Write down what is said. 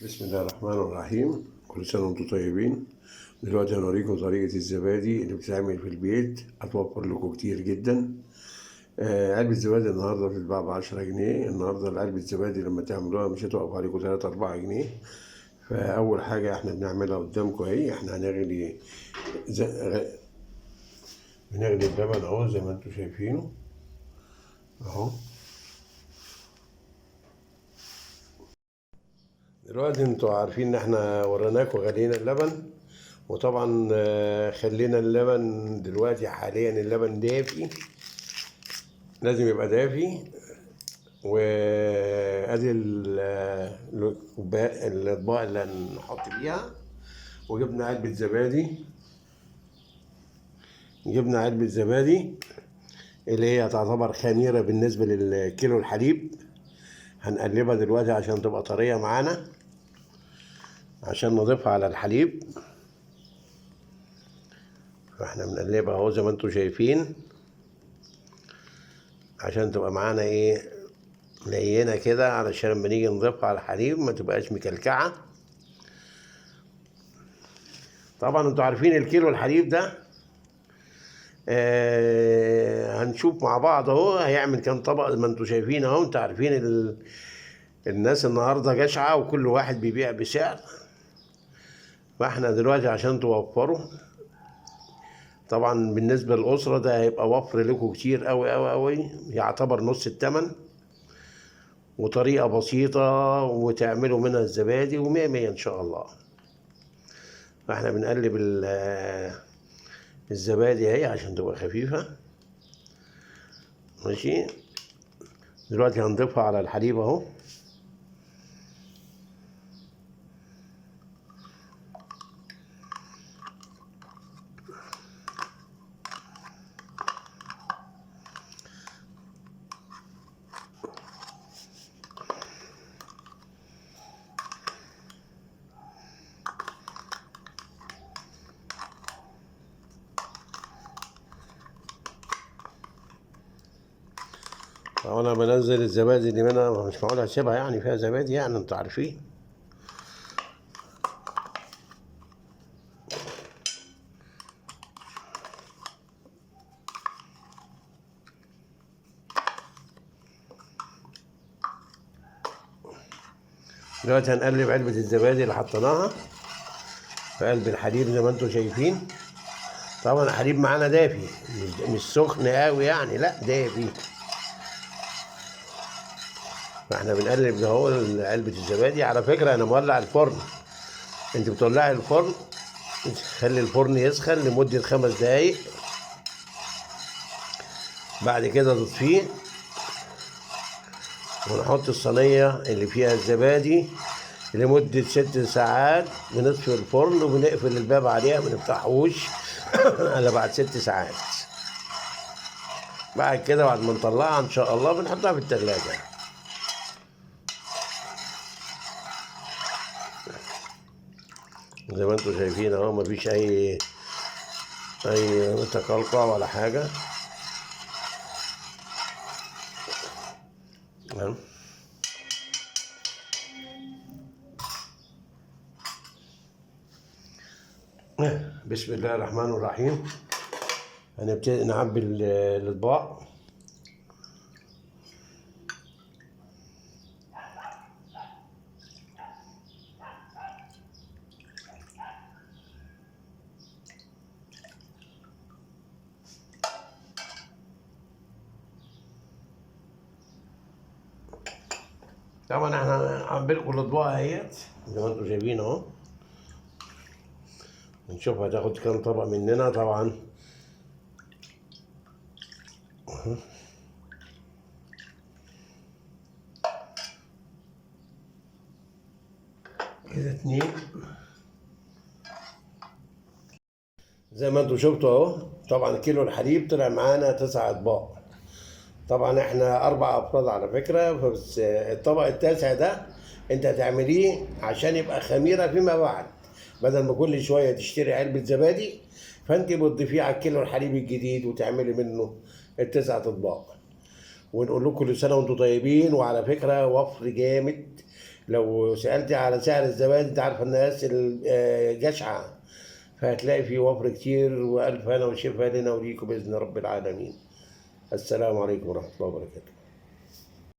بسم الله الرحمن الرحيم. كل سنة وانتم طيبين. دلوقتي هنوريكم طريقة الزبادي اللي بتتعمل في البيت، هتوفر لكم كتير جدا. علبة زبادي النهاردة بتتباع ب10 جنيه. النهاردة علبة زبادي لما تعملوها مش هتقف عليكم 3 4 جنيه. فأول حاجة احنا بنعملها قدامكم اهي، احنا هنغلي بنغلي اللبن اهو زي ما انتم شايفينه اهو. دلوقتي انتوا عارفين ان احنا وريناكم غلينا اللبن، وطبعا خلينا اللبن دلوقتي حاليا اللبن دافي، لازم يبقى دافي. وادي الاطباق اللي هنحط فيها. وجبنا علبة زبادي، جبنا علبة زبادي اللي هي تعتبر خميرة بالنسبة للكيلو الحليب. هنقلبها دلوقتي عشان تبقى طرية معانا، عشان نضيفها على الحليب. فاحنا بنقلبها اهو زي ما انتم شايفين عشان تبقى معانا ايه، لينة كده، علشان لما نيجي نضيفها على الحليب ما تبقاش مكلكعة. طبعا انتوا عارفين الكيلو الحليب ده، هنشوف مع بعض اهو هيعمل كام طبق. ما انتوا شايفين اهو، انتوا عارفين الناس النهارده جشعة وكل واحد بيبيع بسعر. فاحنا دلوقتي عشان توفروا، طبعا بالنسبة للأسرة ده هيبقى وفر لكم كتير أوي أوي أوي، يعتبر نص التمن، وطريقة بسيطة وتعملوا منها الزبادي ومية مية إن شاء الله. فاحنا بنقلب الزبادي اهي عشان تبقى خفيفة. ماشي، دلوقتي هنضيفها على الحليب اهو. طبعا انا بنزل الزبادي اللي منها، مش معقول هسيبها يعني فيها زبادي، يعني انتوا عارفين. دلوقتي هنقلب علبة الزبادي اللي حطيناها في قلب الحليب زي ما انتوا شايفين. طبعا الحليب معانا دافي، مش سخن قوي يعني، لا دافي. فاحنا بنقلب ده اهو علبة الزبادي. على فكرة انا مولع الفرن، انت بتولعي الفرن، تخلي الفرن يسخن لمدة 5 دقايق، بعد كده تطفيه ونحط الصينية اللي فيها الزبادي لمدة 6 ساعات. بنطفي الفرن وبنقفل الباب عليها، ما نفتحوش الا بعد 6 ساعات. بعد كده بعد ما نطلعها ان شاء الله بنحطها في التلاجة. زي ما انتم شايفين اهو، مفيش اي تقلقع ولا حاجة. تمام. بسم الله الرحمن الرحيم. هنبتدي نعبي الاطباق. طبعا احنا عاملين لكم الاطباق اهيت زي ما انتم شايفين اهو. نشوف هتاخد كام طبق مننا. طبعا كده 2 زي ما انتم شفتوا اهو. طبعا كيلو الحليب طلع معانا 9 اطباق. طبعا احنا 4 افراد على فكرة، بس الطبق التاسع ده انت هتعمليه عشان يبقى خميرة فيما بعد، بدل ما كل شوية تشتري علبة زبادي، فانت بتضيفيه على الكيلو الحليب الجديد وتعملي منه ال9 اطباق. ونقول لكم كل سنة وانتم طيبين. وعلى فكرة وفر جامد، لو سألتي على سعر الزبادي انت عارفة الناس الجشعة، فهتلاقي فيه وفر كتير. وألف هنا وشفا لنا وليكم بإذن رب العالمين. السلام عليكم ورحمة الله وبركاته.